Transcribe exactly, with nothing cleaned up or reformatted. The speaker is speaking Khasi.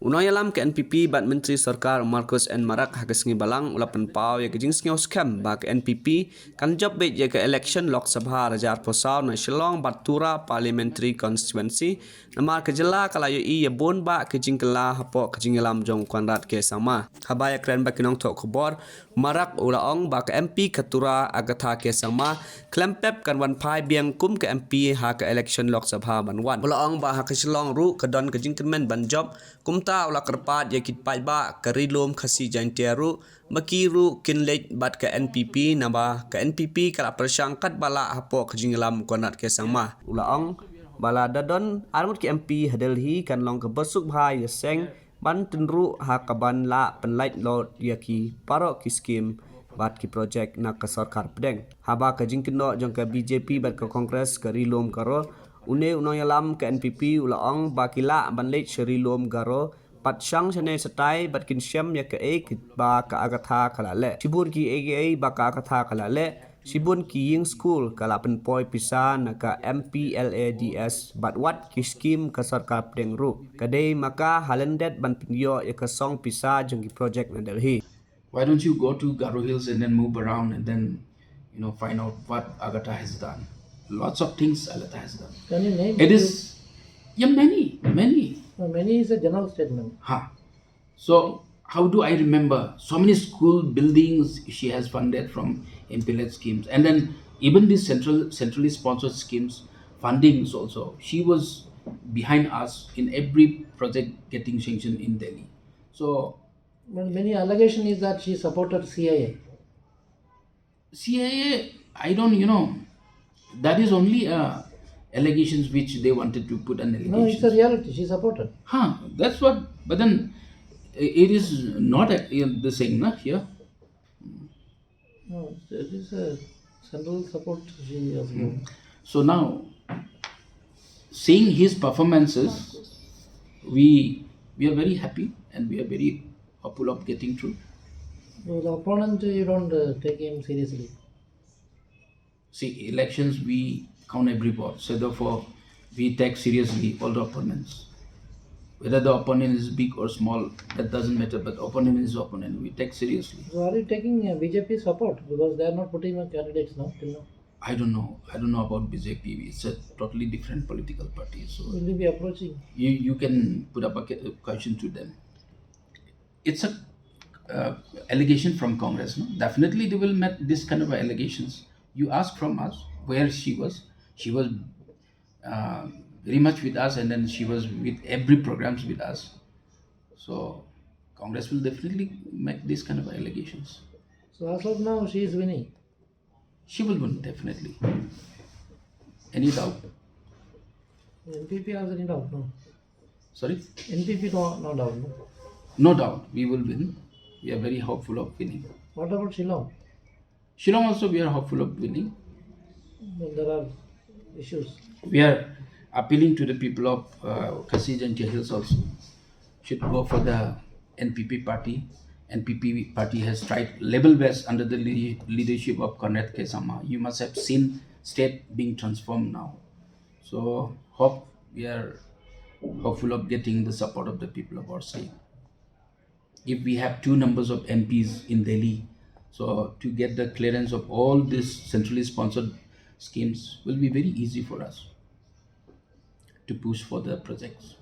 U nongïalam ka N P P bad Myntri Sorkar Marcuise N Marak ha ka sngi Balang u la pynpaw ïa ka jingsngewskhem ba ka N P P kan jop beit ïa ka election Lok Sabha ar hajar arphew saw na Shillong bad Tura Parliamentary Constituency, namar ka jylla ka la ïohi ïa bun bah ki jingkylla hapoh ka jingïalam jong u Conrad K Sangma. Haba ïakren bad ki nongthoh khubor, Marak u la ong ba ka M P ka Tura Agatha K Sangma khlem pep kan wan phai biang kum ka M P ha ka election Lok Sabha ban wan. U la ong ba ha ka Shillong ruh ka don ka jingkyrmen ban jop, kumta u la kyrpad ïa ki paidbah ka Ri Lum Khasi Jaiñtia ruh ba ki ruh kin leit bad ka N P P, naba ka N P P ka la pyrshang katba lah hapoh ka jingïalam u Conrad K Sangma. U la ong ba lada don arngut ki M P ha Delhi kan long kaba suk bha ïa seng ban tynruh ha kaban lah pynlait lut ïa ki baroh ki skim bad ki projek na ka sorkar pdeng. Haba ka jingkynnoh jong ka B J P bad ka Congress ka Ri Lum Garo, une u nongïalam ka N P P u la ong ba ki lah ban leit sha Ri Lum Garo bad shang shane shatai bad kin shem ïa kaei ba ka Agatha ka la leh. Shibun kiei kiei ba ka Agatha ka la leh, shibun ki ïing skul ka la pynpoi pisa na ka M P L A D S bad wat ki skim ka sorkar pdeng ruh. Ka dei ma ka ha lyndet ban pynïoh ïa ka song pisa jong ki projek na Delhi. Why don't you go to Garo Hills and then move around and then, you know, find out what Agatha has done? Lots of things Agatha has done. Can you name It a is, few? Yeah, many, many. No, many is a general statement. Ha. So how do I remember so many school buildings she has funded from M P L A D schemes? And then even these central, centrally sponsored schemes, fundings also, she was behind us in every project getting sanctioned in Delhi. So Well, many allegation is that she supported C I A. C I A, I don't, you know, that is only uh, allegations which they wanted to put an allegation. No, it's a reality. She supported. Huh, that's what, but then i- it is not a, the same, na, here. No, it is a central support she has given. So now, seeing his performances, we we are very happy and we are very hopeful of getting through. Well, the opponent, you don't uh, take him seriously. See, elections, we count every vote. So therefore, we take seriously all the opponents. Whether the opponent is big or small, that doesn't matter. But opponent is opponent. We take seriously. So are you taking uh, B J P support because they are not putting up candidates now till now? I don't know. I don't know about B J P. It's a totally different political party. So Will they be approaching? You you can put up a ca- question to them. It's a uh, allegation from Congress. No? Definitely, they will make this kind of allegations. You ask from us where she was. She was uh, very much with us, and then she was with every programs with us. So Congress will definitely make these kind of allegations. So as of now, she is winning. She will win definitely. Any doubt? N P P has any doubt? No. Sorry? N P P, no, no doubt. No? No doubt we will win. We are very hopeful of winning. What about Shillong? Shillong also we are hopeful of winning. Well, there are issues. We are appealing to the people of uh, Khasi Jaintia Hills also should go for the N P P party. N P P party has tried level best under the le- leadership of Conrad K Sangma. You must have seen state being transformed now. So hope we are hopeful of getting the support of the people of our state. If we have two numbers of M Ps in Delhi, so to get the clearance of all these centrally sponsored schemes will be very easy for us to push for the projects.